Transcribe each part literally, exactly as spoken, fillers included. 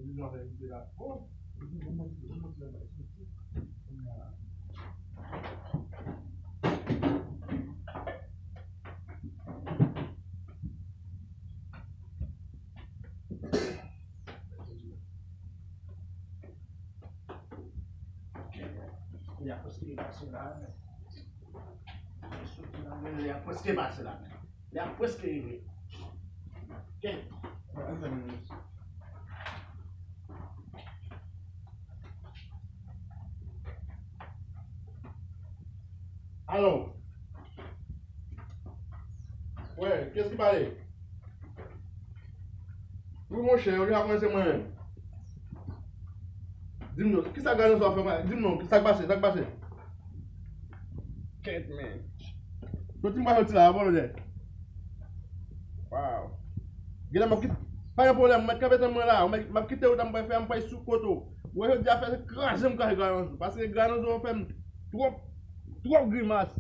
Li jan fè kite la. Oh, li di, bon, mwen, bon, mwen, mwen, mwen, mwen, mwen, Li ap prèske pase la, men. Li ap prèske pase la, men. Li ap prèske rive. Kèt. Alo. Wè, kiyès ki pale? Wi, monchè, yo deja konnen se mwen menm. Di m non, kisa Granozò ap fè? Di m non, sa k pase, sa k pase? Kèt, men. Soti m pa soti la, pa pwoblèm. Wow. Genlè m ap kite, pa gen pwoblèm, ou mèt kanpe tann mwen la, ou mèt, m ap kite ou tan m pral fè, m pral sou kote w. Ou wè jodi a fè se kraze m kraze Granozò, paske Granozò fè m twòp, twòp grimas.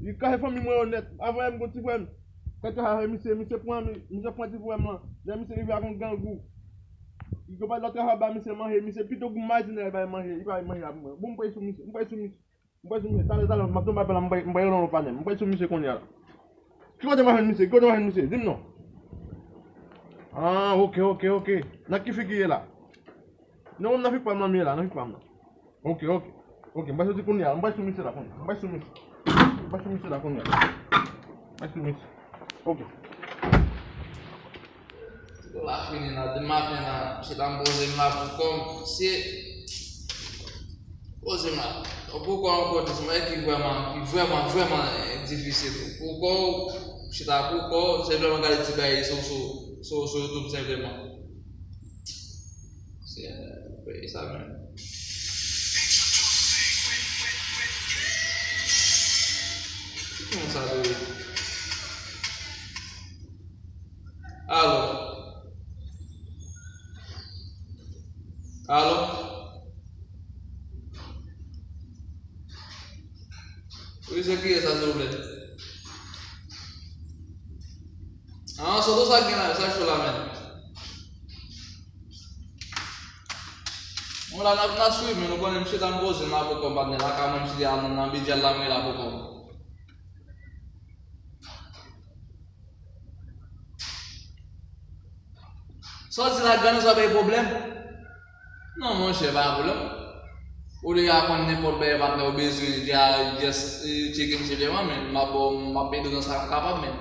Li kraze fanmi mwen yo nèt. Avan yè m gon ti frè m fè travay misye, misye pran, misye pran ti frè m lan. Lè misye rive ak yon grangou. Yo pa lòt travay ba misye manje, misye pito gou matinè bay manje, li pa bay manje a pou mwen. Bon, m pral sou misye, m pral sou misye. M pral sou misye, talè, talè, m ap tonbe apèl la, m pral, m pral rele yon panè. M pral sou misye kounye a la. Ki kote m a jwenn misye? Ki kote m a jwenn misye? Di m non. Ah, ok, ok, ok. Nan ki figi ye la? Non, nan figi pa m nan m ye la, nan figi pa m nan. Ok, ok. Ok, m pral soti kounye a. M pral sou misye la kounye a. M pral sou misye. M pral sou misye la kounye a. M pral sou misye. Ok. Tout la fini la. Demen maten la, se la m poze m la pou kò m. Se poze m la. Pou kò m kote, se yon bagay ki vrèman, ki vrèman, vrèman, eh, difisil. Pou kò w, chita pou kò w, se vrèman gade ti bagay sou, sou, sou, sou YouTube senpleman. Se, eh, peyi sa menm. Ki moun sa dwe? Alo? Alo? Wi, se kiyès sa, silvouplè? Ah, sòt sa gen la, sa cho la menm. Mwen la, n ap, n ap swiv, men nou konnen m chita m poze m la pou kò m, patnè, lakay mwen m chita nan, nan bidjè la, mwen la pou kò m. Sa w di la, Granozò bay pwoblèm? Non, monchè, pa pwoblèm. Ou deja konn nenpòt bagay patnè ou bezwen, just, just, eh, tcheke m silvouplè, men m ap, m ap ede w nan sa m kapab, men.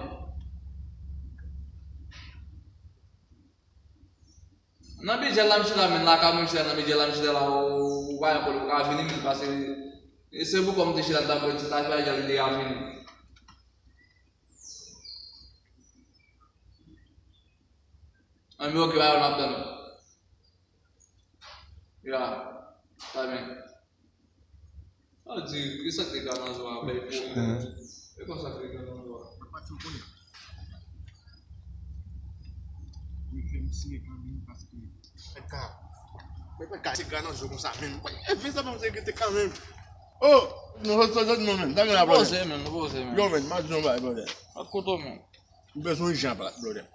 Nan bidjè la, m chita, men lakay mwen, m chita nan bidjè la, m chita la, ou, ou pa gen pwoblèm, ou ka vini, men, paske, e se pou kò m te chita, m t ap wè ti sa, bagay li deja fini. Anben, ok, ba yo n ap tann ou. Ya, sa byen. Sa di, ki sa k te ka nan zwa a, bay pou. Mhm. E konsa k te ka nan zwa a. Mwen fè m siye kanmenm paske mwen pa ka, mwen pa ka se gra nan zo konsa menm. E fè sa pa se rete kanmenm. Oh, nou sot sot non menm. Sa gen la, brother? Poze menm, nou poze menm. Yo menm, m ap di yon bagay, brother. Ak kote w menm. M bezwen jan plat, brother.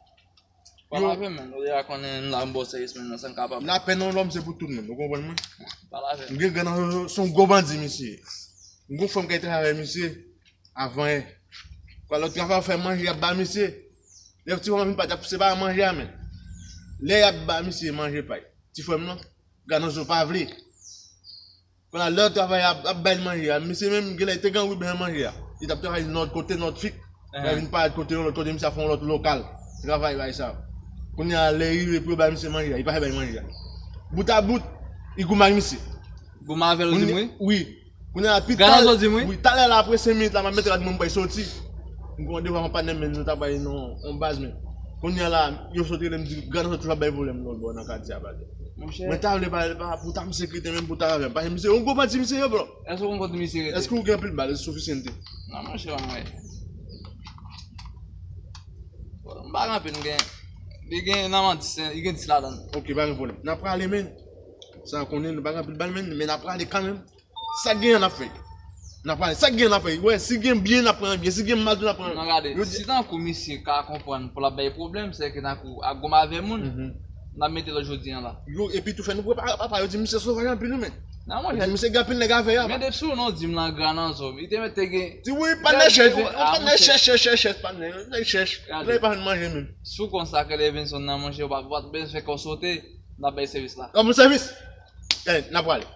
Pa lave men, ou deja konnen n la m bò sèvis men nan san kapab. Lapè nan lòm se pou tout moun, ou konprann mwen? Pa lave. M gen gran nan se yon gwo bandi misye. M gon frè m k ap travay misye avan yè. Kwa lòt travay fè manje y ap ba misye. Lè ti frè m vin pa t ap se pa manje a men. Lè y ap ba misye manje pay. Ti frè m nan, Granozò pa vle. Kounye a lè travay ap, ap bay l manje a, misye menm genlè te gen anvi bezwen manje a. Li t ap travay nòt kote nòt fik. Lè vin parèt kote yon lòt kote, misye ap fè yon lòt lokal. Travay bay sa. Kounye a lè rive pou yo bay misye manje a, li pa vle bay manje a. Bout a bout, li goumen ak misye. Goumen avè l, ou di m wi? Wi. Kounye a pi talè, wi, talè la apre senk minit la, m ap mete rad mwen, m pral soti. M gen yon devwa, yon patnè m, men nou ta pral nan yon baz men. Kounye a la, yo sot rele m di, Granozò toujou ap bay pwoblèm lòt bò nan katye a, brother. Monchè. Mwen ta vle pale, pa pou ta m sekirite menm pou ta avè m. Paske misye, yon gwo bandi misye ye, bro. Èske ou konn kote misye rete? Èske ou gen anpil bal, èske sifizan? Non, monchè, mwen. M pa gen anpil, m gen, li gen nan man dis, li gen dis ladan l. Ok, pa gen pwoblèm. N ap prale, men. Sa konnen, nou pa gen anpil bal, men, men n ap prale kanmenm. Sa k genyen n ap fè? N ap pale. Sa k genyen n ap fè? Wè, si gen byen, n ap pran byen. Si gen mal tou, n ap pran. Non, gade, si tankou misye ka konprann pou l ap bay pwoblèm, se ke tankou ap goumen avè moun. Mhm. N ap mete lòt jodi a la. Yo, epi tou fè nou prepare papa, yo di misye sovaj anpil wi, men. Nan, yo di monchè, misye gen anpil nèg avè a. Men depi sou non di m lan gran nan zò, li te mèt te gen. Di wi, pa nan chèch, pa nan chèch, chèch, chèch, chèch, pa nan chèch. Lè pa nan manje menm. Si w konn sa k rele Evenson nan, monchè, ou pa, ou pa t bezwen fè kò sote, n ap bay sèvis la. Kòman sèvis? Eh, n ap prale.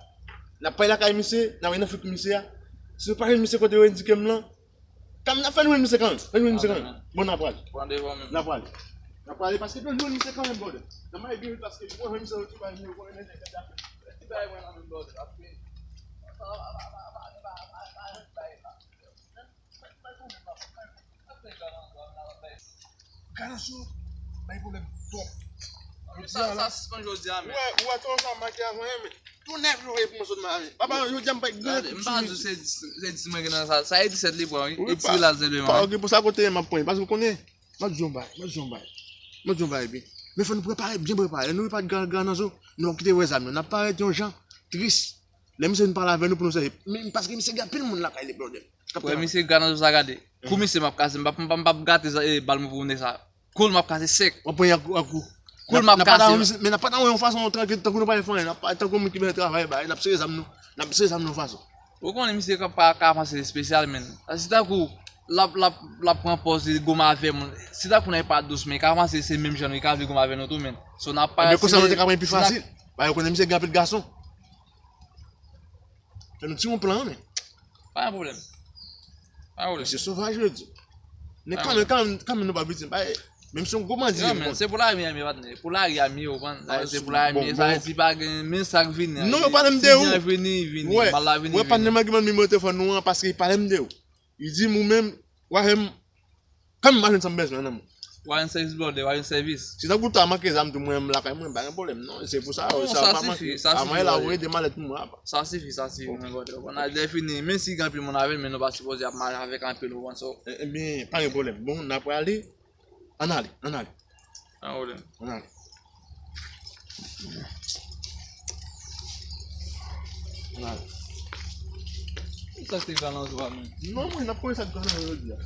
N ap prale lakay misye, n ap nan fik misye a. Si nou pa jwenn misye kote yo endike m lan, kanmenm, n ap fè nou jwenn misye kanmenm. Fè nou jwenn misye kanmenm. Bon, n ap prale. Pran devan menm. N ap prale. N ap prale paske nou jwenn misye kanmenm, brother. Nan may byen vit paske mwen jwenn misye, yo tou pa jwenn, yo konnen nèg la. Ti bagay mwen nan menm, brother. Apre. Ganaso bay pwoblèm twòp. Jodi a la. Sa sispann jodi a, men. Ou wè, ou wè ton sa make avan, men. Tou nèf jou pou mwen sot mache. Papa, jodi a m pa gen. Gade, m pa di w se dis, se dis mwen gen nan sa. Sa e disèt li pran, wi. E ti rilaz senpleman. Pa gen pou sa kote m ap pran, paske w konnen. M ap di yon bagay, m ap di yon bagay. M ap di yon bagay byen. Men fò nou prepare, byen prepare. Lè nou rive pa Ganaso, nou p ap kite wè zam yo. N ap parèt yon jan tris. Lè misye vin pale avè nou pou nou sèvi. Men paske misye gen anpil moun lakay li, brother. K ap travay. Misye Ganaso sa gade. Kou misye m ap kase, m p ap, m p ap, m p ap gate bal mwen pou nèg sa. Kou l m ap kase sèk. W ap pran yon kou, yon kou. Kou l m ap kase. Men n ap pataje yon fason trankil, tankou nou pa fè anyen. N ap pataje tankou moun ki bezwen travay, bay. N ap sere zam nou. N ap sere zam nou yon fason. Ou konnen misye ka, pa ka panse espesyal, men. Sa se tankou l ap, l ap, l ap pran pòz li goumen avè moun. Se tankou nèg pa dous, men ka panse se menm jan nou, li ka vle goumen avè nou tou, men. So, n ap parèt. Ebyen, konsa nou te ka pran pi fasil. Ba yo konnen misye gen anpil gason. Fè nou ti yon plan, men. Pa gen pwoblèm. Pa gen pwoblèm. Misye sovaj, yo di. Men kanmenm, kanmenm, kanmenm nou pa viktim. Ba, menm si yon gwo bandi. Non, men se pou lari a m ye, patnè. Pou lari a m ye, ou konprann? Se pou lari a m ye, sa vle di pa gen, men sa k vini. Non, yo pale m de ou. Vini, vini. Mal la vini, vini. Wè, patnè m ki ban m nimewo telefòn ou an, paske li pale m de ou. Li di m ou menm, w a fè m kanmenm m a jwenn sa m bezwen nan men w. W a jwenn sèvis, brother, w a jwenn sèvis. Si tankou ta manke zam tou, mwen menm lakay mwen, pa gen pwoblèm, non. Se pou sa, sa pa manke. Avan la, ou rete malèt pou mwen apa. Sa sifi, sa sifi, mwen, brother. Ou konn, lè fini, menm si gen anpil moun avè l, men nou pa sipoze ap mache avèk anpil, ou konn, so. Ebyen, pa gen pwoblèm. Bon, n ap prale. Ann ale, ann ale. Pa gen pwoblèm. Ann ale. Ann ale. Sa se Galanzo a, men. Non, mwen, n ap konnen sa k Galanzo jodi a.